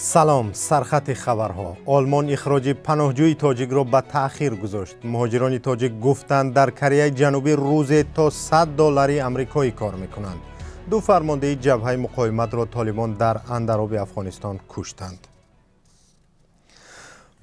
Салом, сархати хабарҳо. Олмон ихроҷи паноҳҷӯи тоҷикро ба таъхир гузошт. Муҳоҷирони тоҷик гуфтанд, дар Кореяи Ҷанубӣ рӯзе то 100 доллари амрикоӣ кор мекунанд. Ду фармондеҳи ҷабҳаи муқовиматро толибон дар Андароби Афғонистон куштанд.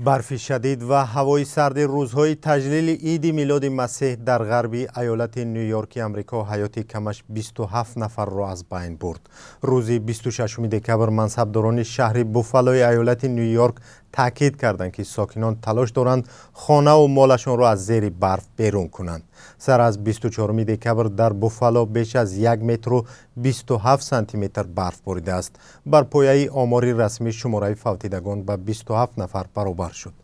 Барфи шадид ва ҳавои сарди рӯзҳои таҷлили иди милоди Масеҳ дар ғарби иёлати Ню-Йорки Амрико ҳаёти камаш 27 нафарро аз байн бурд. Рӯзи 26 декабр мансабдорони шаҳри Буффалои иёлати Ню-Йорк таъкид карданд, ки сокинон талош доранд хонаву молашонро аз зери барф берун кунанд. Сар аз 24 декабр дар Буффало беш аз 1 метру 27 сантиметр барф боридааст. Бар пояи омори расмӣ шумораи фавтидагон ба 27 нафар баробар шуд.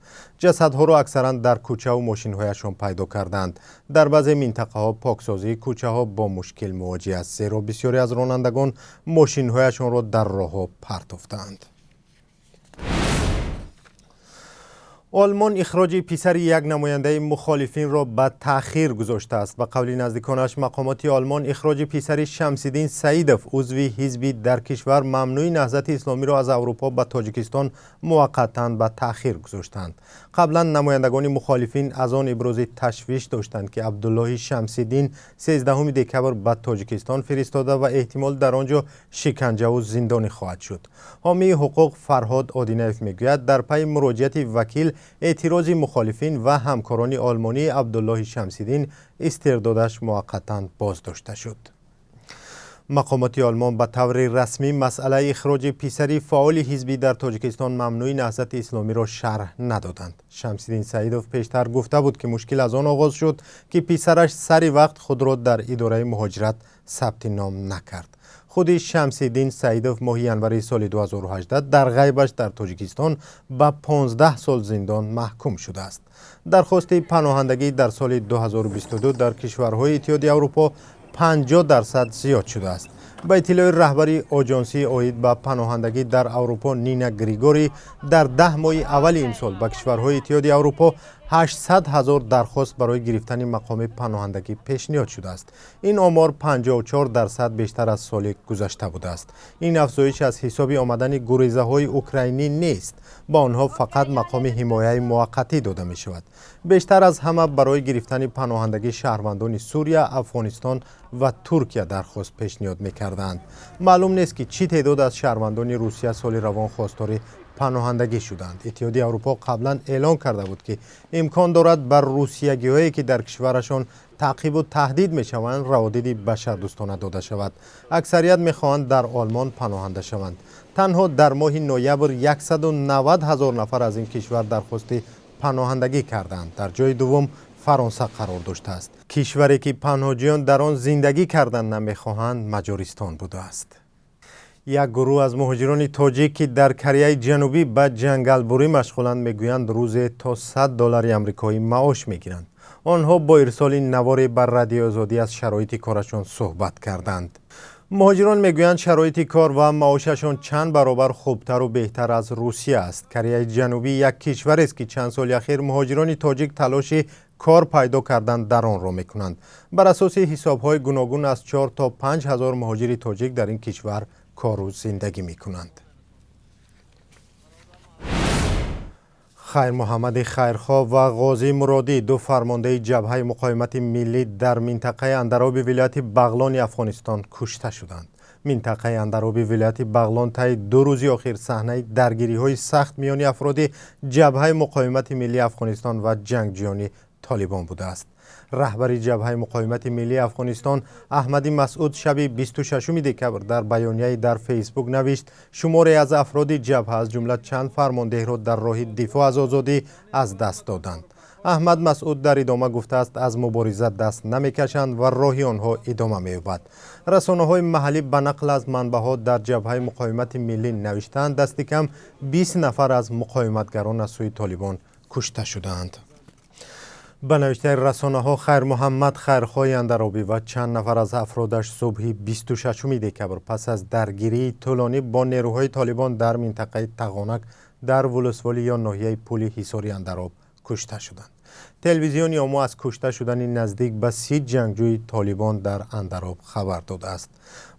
Ҷасадҳоро аксаран дар кӯчаву мошинҳояшон пайдо карданд. Дар баъзе минтақаҳо поксозии кӯчаҳо бо мушкил мувоҷеҳ аст, зеро бисёре аз ронандагон мошинҳояшонро дар роҳҳо партофтаанд. Олмон ихроҷи писари як намояндаи мухолифинро ба таъхир гузоштааст. Ба қавли наздиконаш, мақомоти Олмон ихроҷи писари Шамсиддин Саидов, узви ҳизби дар кишвар мамнӯи Наҳзати Исломиро аз Аврупо ба Тоҷикистон муваққатан ба таъхир гузоштанд. Қаблан намояндагони мухолифин аз он ибрози ташвиш доштанд, ки Абдуллоҳи Шамсиддин 13 декабр ба Тоҷикистон фиристода ва эҳтимол дар он ҷо шиканҷаву зиндонӣ хоҳад шуд. Ҳомии ҳуқуқ Фарҳод Одинаев мегӯяд, дар пайи муроҷиати вакил эътирози мухолифин ва ҳамкорони олмонии Абдуллоҳи Шамсиддин истирдодаш муваққатан боздошта шуд. Мақомоти Олмон ба таври расмӣ масъалаи ихроҷи писари фаъоли ҳизбӣ дар Тоҷикистон мамнӯи Наҳзати Исломиро шарҳ надоданд. Шамсиддин Саидов пештар гуфта буд, ки мушкил аз он оғоз шуд, ки писараш сари вақт худро дар идораи муҳоҷират сабти ном накард. Худи Шамсиддин Саидов моҳи январи соли 2018 дар ғайбаш дар Тоҷикистон ба 15 сол зиндон маҳкум шудааст. Дархости паноҳандагӣ дар соли 2022 дар кишварҳои Иттиҳоди Аврупо 50% зиёд шудааст. Ба иттилои раҳбари оҷонсии оид ба паноҳандагӣ дар Аврупо Нина Григорий, дар 10 моҳи аввали имсол ба кишварҳои Иттиҳоди Аврупо 800 ҳазор дархост барои гирифтани мақоми паноҳандагӣ пешниҳод шудааст. Ин омор 54% бештар аз соли гузашта будааст. Ин афзоиш аз ҳисоби омадани гурезаҳои украинӣ нест. Ба онҳо фақат мақоми ҳимояи муваққатӣ дода мешавад. Бештар аз ҳама барои гирифтани паноҳандагӣ шаҳрвандони Сурия, Афғонистон ва Туркия дархост пешниҳод мекарданд. Маълум нест, ки чӣ теъдод аз шаҳрвандони Русия соли равон хостори паноҳандагӣ шуданд. Иттиҳоди Аврупо қаблан эълон карда буд, ки имкон дорад бар русиягиҳое, ки дар кишварашон таъқибу таҳдид мешаванд, раводиди башардӯстона дода шавад. Аксарият мехоҳанд дар Олмон паноҳанда шаванд. Танҳо дар моҳи ноябр 190 ҳазор нафар аз ин кишвар дархости паноҳандагӣ карданд. Дар ҷои дуввум Фаронса қарор доштааст. Кишваре, ки паноҳҷӯён дар он зиндагӣ кардан намехоҳанд, Маҷористон будааст. Як гурӯҳ аз муҳоҷирони тоҷик, ки дар Кореяи Ҷанубӣ ба ҷангалбурӣ машғуланд, мегӯянд, рӯзе то 100 доллари амрикоӣ маош мегиранд. Онҳо бо ирсоли наворе ба Радиои Озодӣ аз шароити корашон суҳбат карданд. Муҳоҷирон мегӯянд, шароити кор ва маошашон чанд баробар хубтару беҳтар аз Русия аст. Кореяи Ҷанубӣ як кишварест, ки чанд соли ахир муҳоҷирони тоҷик талоши кор пайдо кардан дар онро мекунанд. Бар асоси ҳисобҳои гуногун аз 4 то 5 ҳазор муҳоҷири тоҷик дар ин кишвар кору зиндагӣ мекунанд. Хайрмуҳаммади Хайрхоҳ ва Ғозӣ Муродӣ, ду фармондеҳи ҷабҳаи муқовимати миллӣ дар минтақаи Андароби вилояти Бағлони Афғонистон кушта шуданд. Минтақаи Андароби вилояти Бағлон таи ду рӯзи охир саҳнаи даргириҳои сахт миёни афроди ҷабҳаи муқовимати миллии Афғонистон ва ҷангҷӯёни толибон будааст. Раҳбари ҷабҳаи муқовимати миллии Афғонистон Аҳмади Масъуд шаби 26 декабр дар баёнияе дар Фейсбук навишт, шуморе аз афроди ҷабҳа, аз ҷумла чанд фармондеҳро дар роҳи дифоъ аз озодӣ аз даст доданд. Аҳмад Масъуд дар идома гуфтааст, аз мубориза даст намекашанд ва роҳи онҳо идома меёбад. Расонаҳои маҳаллӣ ба нақл аз манбаъҳо дар ҷабҳаи муқовимати миллӣ навиштаанд, дасти кам 20 нафар аз муқовиматгарон аз сӯи толибон кушта шудаанд. Ба навиштаи расонаҳо, Хайрмуҳаммад Хайрхоҳи Андаробӣ ва чанд нафар аз афродаш субҳи 26 декабр пас аз даргирии тӯлонӣ бо нерӯҳои толибон дар минтақаи Тағонак дар вулусволӣ ё ноҳияи Пули Ҳисори Андароб кушта шуданд. Телевизиони Омо аз кушта шудани наздик ба 30 ҷангҷӯи толибон дар Андароб хабар додааст.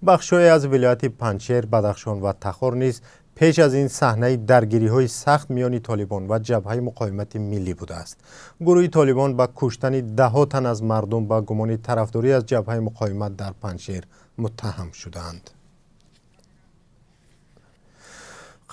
Бахшҳое аз вилояти Панҷшер, Бадахшон ва Тахор низ Пеш аз ин саҳнаи даргириҳои сахт миёни Толибон ва Ҷабҳаи муқовимати миллӣ будааст. Гурӯҳи Толибон ба куштани даҳҳо тан аз мардум ба гумони тарафдорӣ аз Ҷабҳаи муқовимат дар Панҷшер муттаҳам шудаанд.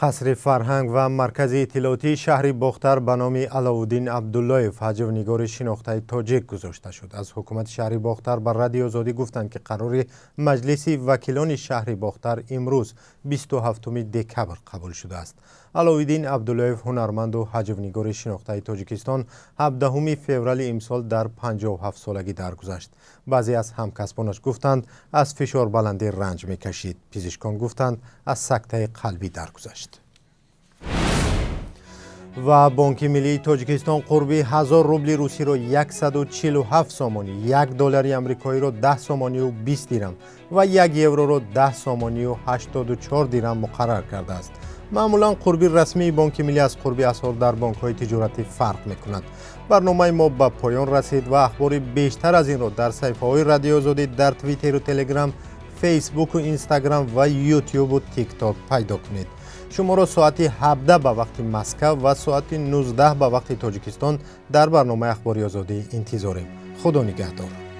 Қасри фарҳанг ва маркази иттилоотии шаҳри Бохтар ба номи Аловуддин Абдуллоев, ҳаҷвнигори шинохтаи тоҷик, гузошта шуд. Аз ҳукумати шаҳри Бохтар ба Радиои Озодӣ гуфтанд, ки қарори Маҷлиси вакилони шаҳри Бохтар имрӯз 27 декабр қабул шудааст. Аловуддин Абдуллоев, ҳунарманду ҳаҷвнигори шинохтаи Тоҷикистон, 17 феврали имсол дар 57 солагӣ даргузашт. Баъзе аз ҳамкасбонаш гуфтанд, аз фишорбаландӣ ранҷ мекашид. Пизишкон гуфтанд, аз сактаи қалбӣ даргузашт. Ва Бонки миллии Тоҷикистон қурби 1000 рубли русиро 147 сомонӣ, 1 доллари амрикоиро 10 сомонию 20 дирам ва 1 евроро 10 сомонию 84 дирам муқаррар кардааст. Маъмулан қурби расмии Бонки миллӣ аз қурби асъор дар бонкҳои тиҷоратӣ фарқ мекунад. Барномаи мо ба поён расид ва ахбори бештар аз инро дар саҳифаҳои Радиои Озодӣ дар Твиттеру Телеграм, Фейсбуку Инстаграм ва Ютюбу Тикток пайдо кунед. Шуморо соати 17 ба вақти Москав ва соати 19 ба вақти Тоҷикистон дар барномаи Ахбори Озодӣ интизорем. Худо нигаҳдор.